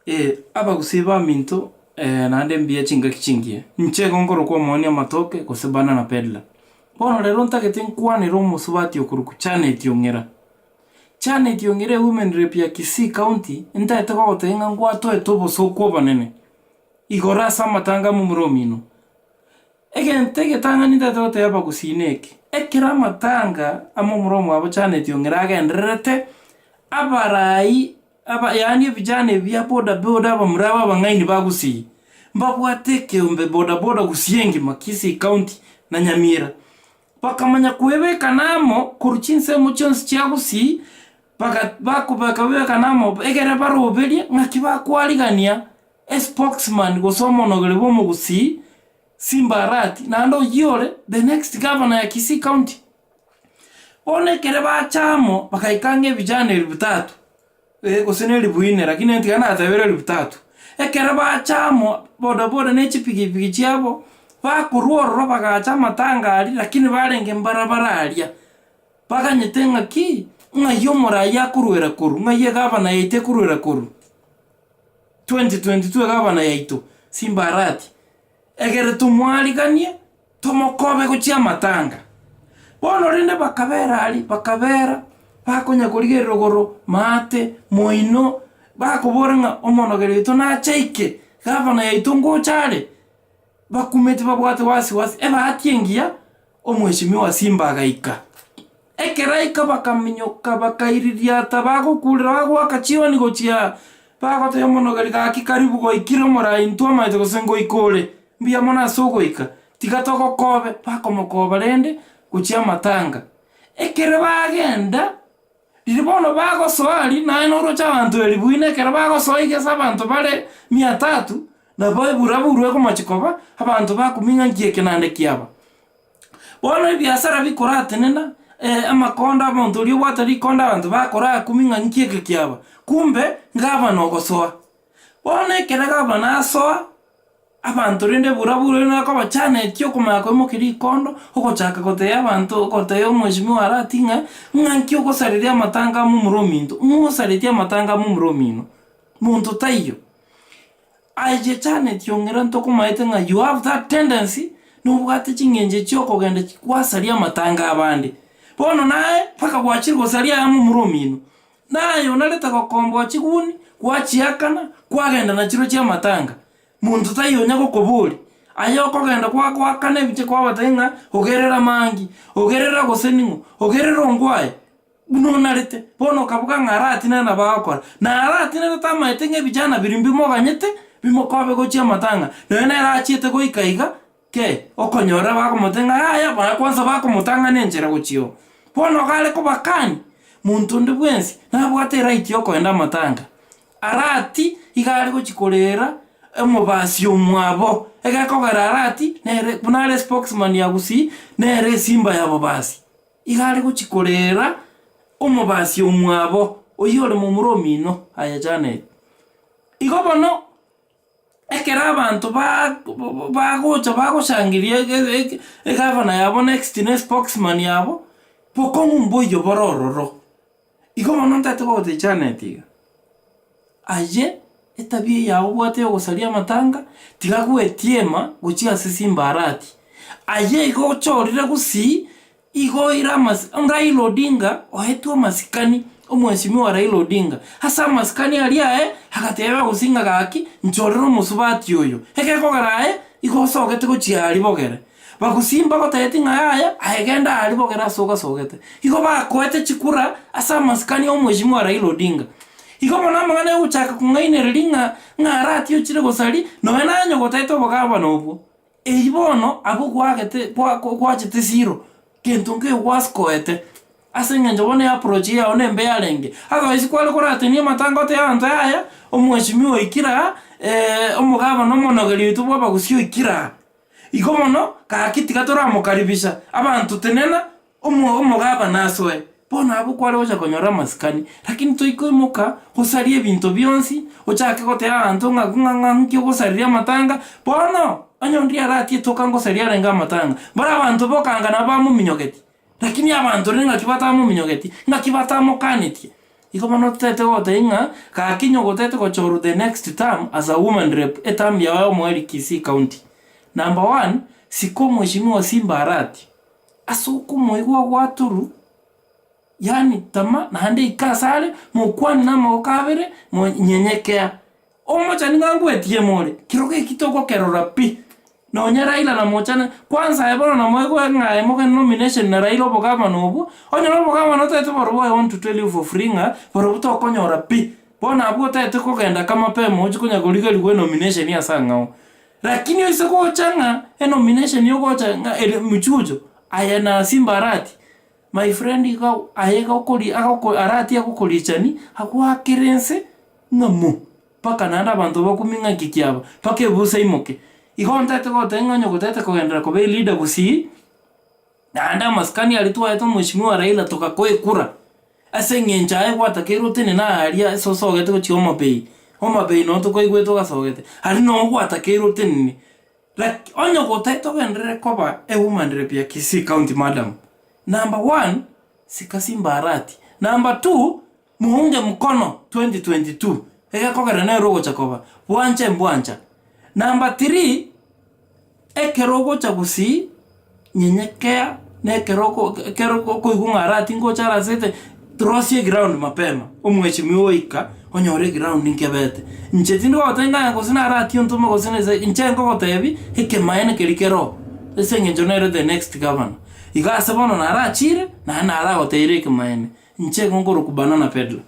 Ee, abagusii baminto naende mbuya chingaki chingiya. Inche igo nkorokwa omoonia amatoke gose banana peddler. Bono rero ntagete nkwanere omosubati okorokwa Janet Ong'era. Janet Ong'era ewomen rep ya Kisii county, ntagete gogotebia ng'a ngwatoete obosooku obonene igoro ase amatanga amomura omino. Egento egetang'ani ntagete gotebia abagusii neke, ekero amatanga amomura omwabo Janet Ong'era agendererete, abarai Aba, yaani ebijana ebi bia boda boda abamura aba abang'aini ba Gusii, mbabwate ekeombe boda boda Gusii engima, Kisii County na Nyamira. Bakamanya kwebekana amo korwa chinsemo chionsi chia Gusii, baga bako bakabekana amo egere baroberie ng'aki bakwarigania espokesman gose omonogeri bwa omogusii Simba Arati, naende oyio ore the next governor ya Kisii County. Bono ekere bacha amo, bagaika ang'e ebijana elifu tatu, eh, gose na elifu inne, lakini tiga natebire elifu tatu. Ekero bacha amo, bodaboda ne chipikipiki chiabo, bakorwa ororo bagacha amatanga aria, lakini barenge mbarabara aria, baganyete ng'aki, ng'ai omoraia akoruera korwa, ng'ai egavana yaito ekoruera korwa. 2022 egavana yaito, Simba Arati, egere tomwariganie. Tomokobe gochia amatanga. Bono rende bakabera aria, bakabera, bakonya korigereria rogoro, maate, moino, bakobora ng'a omonogeri oito nache aike, gavana yaito ngocha are, bakumeti babwate wasi wasi, ebahati engiya, omweshimiwa Simba agaika. Ekero aika bakaminyoka, bakaiririata, bagokurera, bagoaka chioni gochia bagotebia omonogeri gaki karibu gwaikire omorai intwe omanyete gose ngoika ore, mbuya mono ase ogoika, tiga togokobe, bakomokoba rende gochia amatanga. Ekero bagenda, riria bono bagosoa aria, naye noroche abanto elifu ine ekero bagosoa iga ase abanto bare mia tatu, nabo eburaburwa ekomochi koba, abanto bakumia ng'a nki eke naende kiaba. Bono ebiasara bikoratenena, amakondo omonto oria obwate rikondo abanto bakorakumia ng'a nki eke kiaba, kumbe gavana ogosoa. Bono ekere gavana asoa, abanto rende burabura oyo nakobachanetie okomanya koimokia rikondo, ogochaka gotebia abanto gotebia omweshimiwa Arati ng'a, ng'a nki ogosareria amatanga a momura ominto, ng'o osaretie amatanga a momura omino? Monto taiyo. Aye Janet ong'ira ntokomaete ng'a you have that tendency nobwate ching'encho chiokogenda gwasaria amatanga abande. Bono naye mpaka gwachire gosaria aya momura omino. Naye onarete gokomboa chiguni, gwachiakana, kwagenda nachirwe chiamatanga. Monto taiyo onya gokoboria. Aye okogenda kwa goakana ebiche kwabatebia ng'a ogerera mangi, ogerera gose ning'o, ogerera ongwae. Buna onarete, bono okabuga ng'a aratinere nabo agokora, na aratinere tamaete ng'a ebijana biria mbimoganyete bimokobe gochia amatanga, nonya nere achiete goika iga, ke, okonyora bakomotebia ng'a yaya, baya kwansa bakomotang'ana enchera gochia oo. Bono iga are kobakani, monto onde bwensi nabwate eright ya okoenda amatanga, Arati iga are gochia korera omobasi omwabo, egekogera Arati nere buna are spokesman ya Gusii, nere esimba ya bobasi. Iga are gochia koreera omobasi omwabo, oyio ore momura omino, aye Janet. Igo bono, ekero abanto bagocha bagoshangiria egavana yabo next ne spokesman yabo, bokong'u mboiyo bore ororo. Igo bono ntagete kogotebia Janet iga, aye etabia eye yao obwate ya ogosaria amatanga, tiga gwetiema gochia ase Simba Arati. Aye igo ochorire gusii, igo oire amasi Raila Odinga oetwe amasikani, omweshimiwa Raila Odinga, ase amasikani aria aye, agateba gusii ng'a gaki, nchorere omosubati oyo, egekogera aye, igo osogete gochia aria bogere. Bagusii mbagotebeti ng'a yaya, aye genda aria bogere ase ogasogete. Igo bakoete chikura ase amasikani y'omweshimiwa Raila Odinga. Igo bono amang'ana yogochaka kong'ainereria ng'a ng'a Arati ochire gosaria, nonya naye onye gotete obogabana obwo. Eyio bono abwo gwagete gwa gwachete siro, gento nkeiyo gwasikoete, ase eng'encho bono eapproach yao nembe yarenge. Otherwise kware koratenia amatanga otebe abanto yaya, omweshimiwa oikire aa, omogabana omonogeri oito bwa abagusii oikire aa. Igo bono, gaki tiga toramokaribisha, abanto tenena, omo omogabana asoe. Bono abwo kware gocha konyora amasikani, lakini toikoimoka gosaria ebinto bionsi, ochake gotebia abanto ng'a ng'a ng'a nki ogosareria amatanga, bono, onye onde aratie toka ngosaria arenge amatanga, mbare abanto bokanga nabo bamominyogeti, lakini abanto rende ng'aki batamominyogeti, ng'aki batamokanetie. Igo bono totagete gotebia ng'a gaki onye gotagete gochorwa the next term as a woman rep eterm yao ya omoerio Kisii county. Number one, sika omweshimiwa Simba Arati, ase okomoigwa gwatorwa yaani tama naende ika asare mokwane na amagoko abere monyenyekea. Omochani ng'a ngwetie more, kerogo eki togokerora pi. Nonya Raila na mochane, kwanza aye bono namoigwe ng'a aye mogende nomination na Raila obogavana obwo, onye na obogavana otagete borobwo I want to tell you for free ng'a borobwo tokonyora pi. Bono abwo otagete kogenda ka mapema ochi konya korigerigwa enomination ase ang'ao. Lakini oise gocha ng'a enomination ogocha ng'a ere mchujo, aye na Simba Arati, my friend iga aye iga okori agoko Arati agokorichani, agoakere nse ng'a mo. Mpaka naende abanto bakumie ng'a inki kiaba, mpaka ebusa eimoke. Igo ntagete goteba ng'a onye gotagete kogenderera koba eleader gusii, naende amasikani aria twaete omweshimiwa Raila togakoa ekura, ase eng'encho aye gwatakeire otenene aria ase osogete gochia Homa Bay, Homa Bay noo tokoigwete ogasogete, aria noo gwatakeire otenene. Laki onye gotagete ogenderere koba ewoman rep ya Kisii county madam, number one, sika Simba Arati, number two, Mounge mkono 2022 egekogera nere ogocha koba, bwanche mbwancha. Number three, ekero ogocha gusii nyenyekea na ekero oko ekero okoigwa ng'a ara tingocha ara asete, rosia eground mapema, omweshimiwa oika onyore eground nkebete. Inche tindi gogotebia ng'a gose naratie ontome gose nese inche nkogotebia ekemaene keria kere oo, ase eng'encho nere the next governor. Iga ase bono narachire, naende naragoteire ekemaene. Inche igo nkorokwa Banana Peddler.